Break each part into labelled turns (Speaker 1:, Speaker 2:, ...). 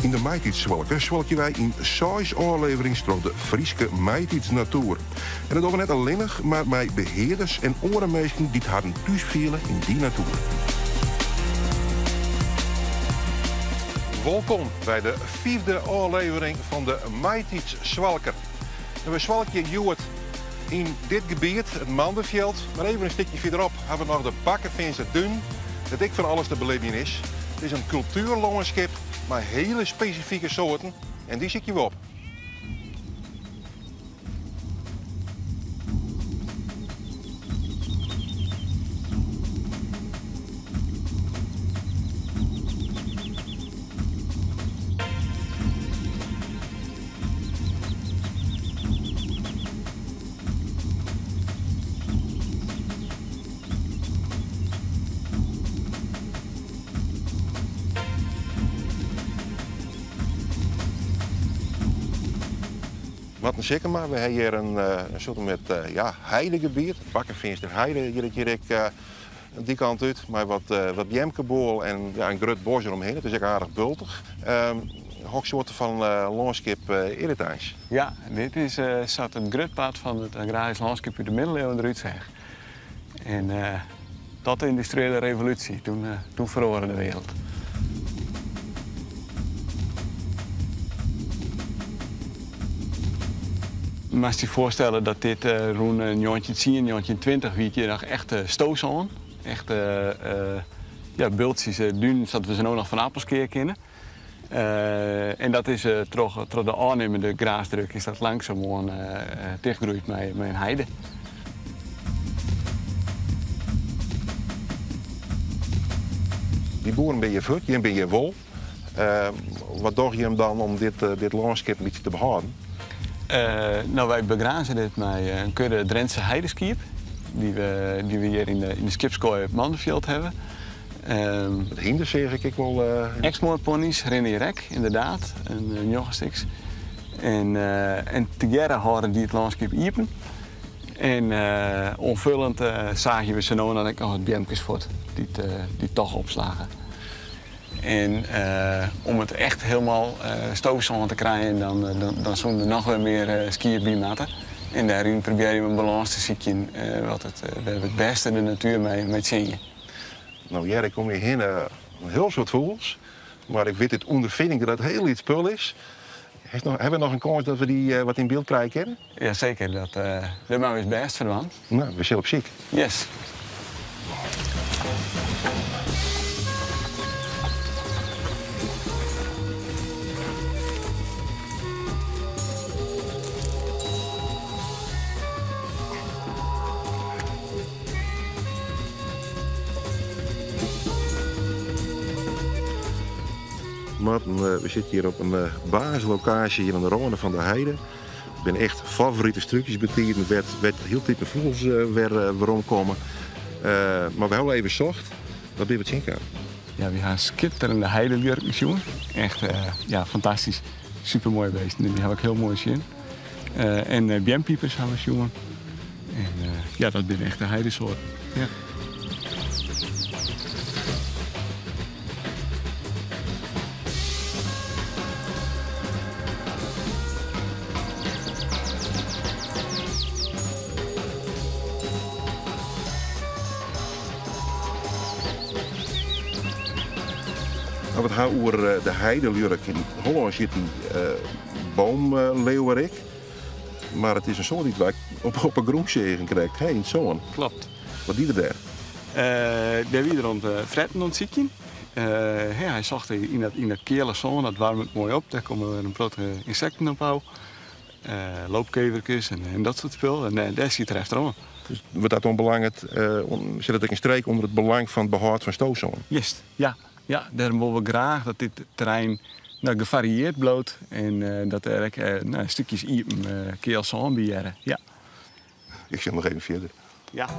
Speaker 1: Yn de Maitiidsswalker swalkje wy yn seis ôfleverings troch de Fryske maitiidsnatoer. En dat dogge we net allinnich, mar mei behearders en oare minsken dy't harren thús fiele yn dy natoer. Wolkom by de fyfde ôflevering fan de Maitiidsswalker. En we swalkje hjoed yn dit gebiet, it Manderfjild, mar even in stikje fierderop ha we noch de Bakkefeanster Dún, dêr't ek fan alles te belibjen is. It is in kultuerlânskip mei hiele spesifike soarten en dy sykje we op. Marten Sikkema, we ha hjir in soarte met ja, heidegebiet, Bakkefeanster Heide hjir it hjir ek dy kant út, mei wat, wat beamkeboel en ja, in grut bos deromhinne. It is ek aardich bultich. Hoksoarte fan lânskip is dit eins?
Speaker 2: Ja, dit is sa't it grut part fan it agrarysk lânskip út de middeleeuwen derút seach. En tot de yndustriële revolúsje, toen feroare de wereld. Moatst dy foarstelle dat dit rûn 1910, 1920 wie it hjir noch echt stosân. Echt ja, bultsjes dunen sa't we se no noch fan Appelskea kenne. En dat is troch de ôfnimmende graasdruk is dat langsumoan tichtgroeid mei in heide.
Speaker 1: Dy boeren binne hjir fuort, jim binne hjir wol. Wat dogge jim dan om dit lânskip in bytsje te behâlden?
Speaker 2: No, wy begraze dit mei in kudde Drentse heideskiep, dy't we hjir yn de skiepskoai op Manderfjild hawwe.
Speaker 1: It hynder seach ik ek wol.
Speaker 2: Exmoorponnys rinne hjir ek, ynderdaad, in njoggen stiks. En tegearre hâlde dy it lânskip iepen. En oanfullend saagje we sa no en dan ek noch wat beamkes fuort dy't toch opslagge. En om it echt hielendal stosân te krijen, dan soene der noch wer mear skiep by moatte. En dêryn probearje we in balâns te sykjen wat it, wêr't we it bêste de natuer mei tsjinje.
Speaker 1: No hear ik om my hinne in hiel soad fûgels, mar ik wit út ûnderfining dat dat hiel lyts spul is. Hawwe we noch in kâns dat we dy wat yn byld krije kinne?
Speaker 2: Jaseker, dat dêr moatte we ús bêst foar dwaan.
Speaker 1: No, we sille op syk.
Speaker 2: Yes.
Speaker 1: Marten, we sitte hjir op in basislokaasje hjir oan de râne fan de heide. It binne echt favorite strúkjes betiden wêr't hieltyd de fûgels wer weromkomme. Mar we hawwe even socht. Wat binne we tsjinkaam?
Speaker 2: Ja, we ha skitterende heideljurken sjoen. Echt ja, fantastysk. Supermoaie beesten. Dy ha ik hiel moai sjoen. En beampipers ha we sjoen. En ja, dat binne echte heidesoarten. Ja.
Speaker 1: As we it ha oer de heideljurk, yn Hollân sjit dy boomleeuwerik. Mar it is in soart dy't wy op 'e grûn seagen krekt, hè, yn it sân.
Speaker 2: Klopt.
Speaker 1: Wat die er dêr?
Speaker 2: Dêr wie er oan it fretten oan it sykjen. Hy socht yn dat keale sân, dat waarmet moai op, dêr komme wer in protte ynsekten op ôf. Loopkeverkes en dat soart spul. En dêr siet er efteroan.
Speaker 1: Dus wat dat oanbelanget, sit it ek in streek ûnder it belang fan it behâld fan stosân?
Speaker 2: Juist, ja. Ja, dêrom wolle we graach dat dit terrein no, gefarieerd bliuwt en dat der ek no, stikjes iepen keal sân by hearre. Ja.
Speaker 1: Ik sil noch even fierder.
Speaker 2: Ja.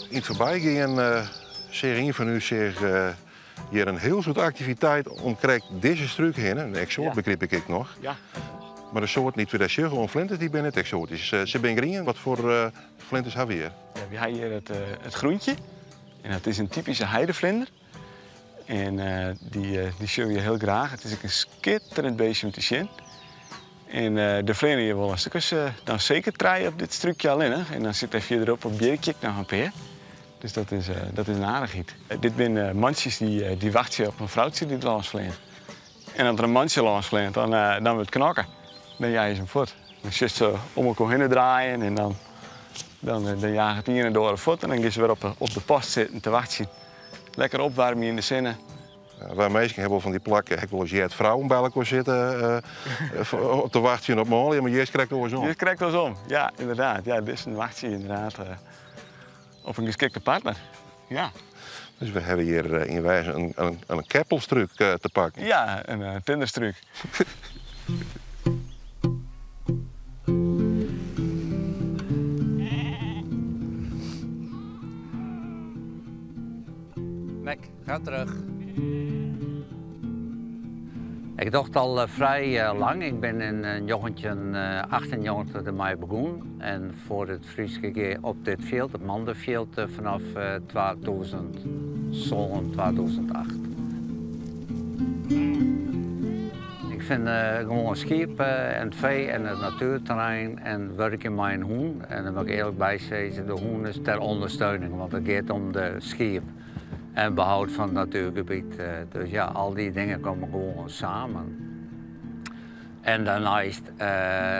Speaker 1: Yn it foarbygean seach ien fan ús seach hjir in hiel soad aktiviteit om krekt dizze strúk hinne, in eksoat begryp ik ek noch.
Speaker 2: Ja.
Speaker 1: Mar de soarten dy't we dêr sjogge oan flinters, dy binne net eksoatysk. Se binne grien. Wat foar flinters hawwe we hjir?
Speaker 2: Ja, we hawwe hjir it groentje. En dat is in typyske heidevlinder. En dy sjogge we hiel graach. It is ek in skitterend beestje om te sjen. En der fleane hjir wol in stik as dan seker trije op dit strúkje allinnich. En dan sit dêr fierderop op bjirkje ek noch in pear. Dus dat is in aardichheid. Dit binne mantsjes dy't wachtsje op in froutsje dy't lâns fleant. En as der in mantsje lâns fleant, dan wurdt knokke. Dan jeie se him fuort. Dan sjochst se om elkoar hinne draaien en dan jaget ien de oare fuort en dan gean se wer op de post sitten te wachtsjen. Lekker opwaarmje yn de sinne.
Speaker 1: Wy minsken hawwe wol fan dy plakken, ek wolris heard frouwen by elkoar sitte te wachtsjen op manlju, mar hjir is krekt oarsom.
Speaker 2: Hjir is krekt oarsom, ja, ynderdaad. Ja, dizzen wachtsje ynderdaad op in geskikte partner. Ja.
Speaker 1: Dus we hawwe hjir yn wêzen in keppelstrúk te pakken.
Speaker 2: Ja, in tinderstrúk.
Speaker 3: Mac, ga terug. Ik doch it al frij lang. Ik bin yn 1998 dermei begûn en foar it Fryske Gea op dit fjild, it Manderfjild, fanôf 2007, 2008. Ik fyn gewoan skiep en it fee en it natuerterrein en wurkjen mei in hûn. En dan moat ik earlik by sizze, de hûn is ter ûndersteuning, want it giet om de skiep en behoud fan it natuergebiet. Dus ja, al dy dingen komme gewoan samen. En dêrneist,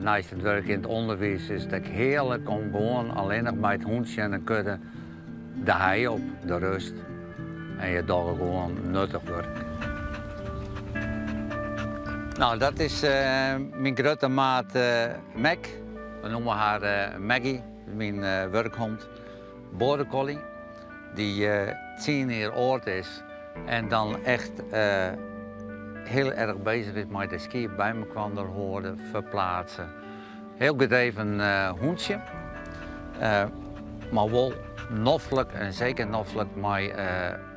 Speaker 3: neist it wurk yn it ûnderwiis, is it ek hearlik om gewoan allinnich mei it hûntsje en de kudde de hei op, de rust. En je dogge gewoan nuttich wurk. No, dat is myn grutte maat Mac. We noeme har Maggie, myn wurkhond. Border Collie, dy't tsien jier âld is en dan echt hiel erch bezich is mei de skiep by mekoar hâlde, ferplaatse. Hiel gedreven hûntsje, mar wol noflik en seker noflik mei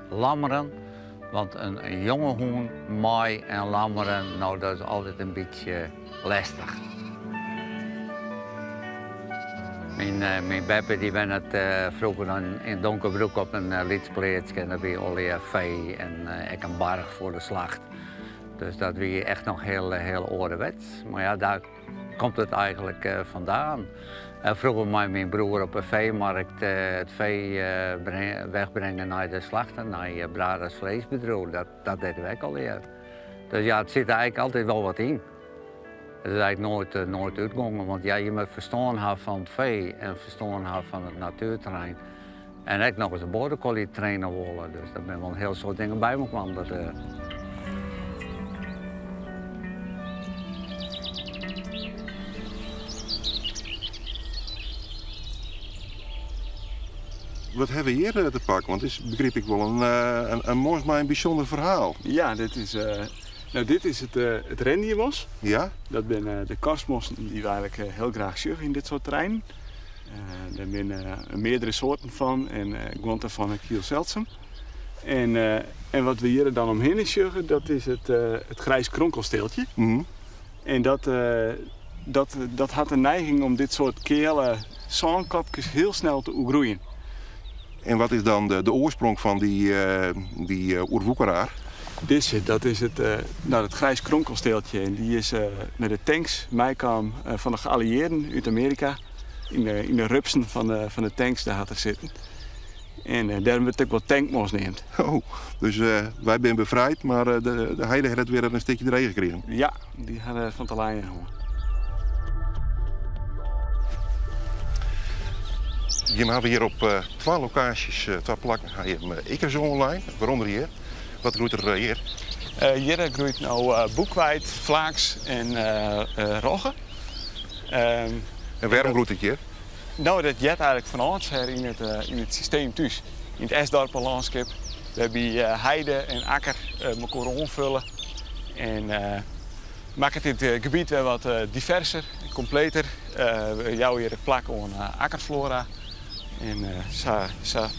Speaker 3: lammeren. Want in jonge hûn mei en lammeren, no dat is altyd in bytsje lestich. Myn beppe dy wennet froeger yn Donkerbroek op in lyts pleatske en der wie allegear fee en ek in barch foar de slacht. Dus dat wie echt noch hiel, hiel âlderwets. Mar ja, dêr komt it eigenlik fandaan. Froeger mei myn broer op de feemarkt it fee wegbringe nei de slachter, nei Brada's vleesbedriuw, dat deden we ek allegear. Dus ja, it sit der eigenlik altyd wol wat yn. It is eigenlik noait, noait útgongen, want ja, je moatte ferstân ha fan it fee en ferstân ha fan it natuerterrein. En ek noch ris in border collie traine wolle, dus dat binne wol in hiel soad dingen by mekoar. Dat,
Speaker 1: Wat hawwe we hjir te pakken? Want dit is, begryp ik wol, in mos mei in bysûnder ferhaal.
Speaker 2: Ja, dit is, no, dit is it rendiermos.
Speaker 1: Ja?
Speaker 2: Dat binne de korstmossen dy't we eigenlik hiel graach sjogge yn dit soart terreinen. Dêr binne meardere soarten fan en guon dêrfan ek hiel seldsum. En wat we hjir dan omhinne sjogge, dat is it grijs kronkelsteeltje. En dat hat de neiging om dit soart keale sânkopkes hiel snel te oergroeien.
Speaker 1: En wat is dan de oarsprong fan dy oerwoekeraar?
Speaker 2: Dizze, dat is no, it grijs kronkelsteeltje. En dy is mei de tanks meikaam fan de gealliearden út Amearika. Yn de rupsen fan de tanks, dêr hat er sitten. En dêrom wurdt it ek wol tankmos neamd.
Speaker 1: Oh, dus wy binne befrijd, mar de heide hat it wer in stikje dreger krigen.
Speaker 2: Ja, dy ha der fan te lijen hân.
Speaker 1: Jim hawwe hjir op twa lokaasjes, twa plakken, ha jim ikkers oanlein, wêrûnder hjir. Wat groeit der hjir?
Speaker 2: Hjir groeit no boekweit, flaaks en rogge.
Speaker 1: En wêrom groeit it hjir?
Speaker 2: No, dat heart eigenlik fan âldsher yn it systeem thús. Yn it Esdorpenlânskip, wêrby heide en akker mekoar oanfulle. En makket dit gebiet wer wat diverser, kompleter. We jouwe hjir it plak oan akkerflora. En sa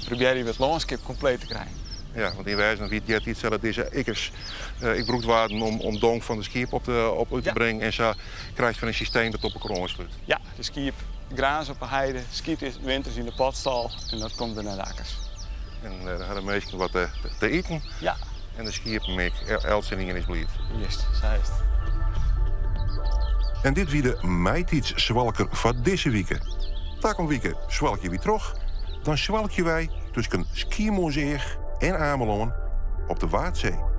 Speaker 2: probearje we it lânskip kompleet te krijen.
Speaker 1: Ja, want yn wêzen wie it eartiids sa dat dizze ikkers ek brûkt waarden om, om dong fan de skiep op te, op út te bringen. En sa krijst fan in systeem dat op elkoar oanslút.
Speaker 2: Ja, de skiep graze op 'e heide, skyt is winters yn de potstal en dat komt wer nei de akkers.
Speaker 1: En uh, dan ha de minsken wat te, te iten.
Speaker 2: Ja.
Speaker 1: En de skiepen ek. Eltsenien is bliid.
Speaker 2: Juist, sa is it.
Speaker 1: En dit wie de Maitydsswalker foar dizze wike. Takom wike swalkje wy troch. Dan swalkje wy tusken Skiermûntseach en Amelân op de Waadsee.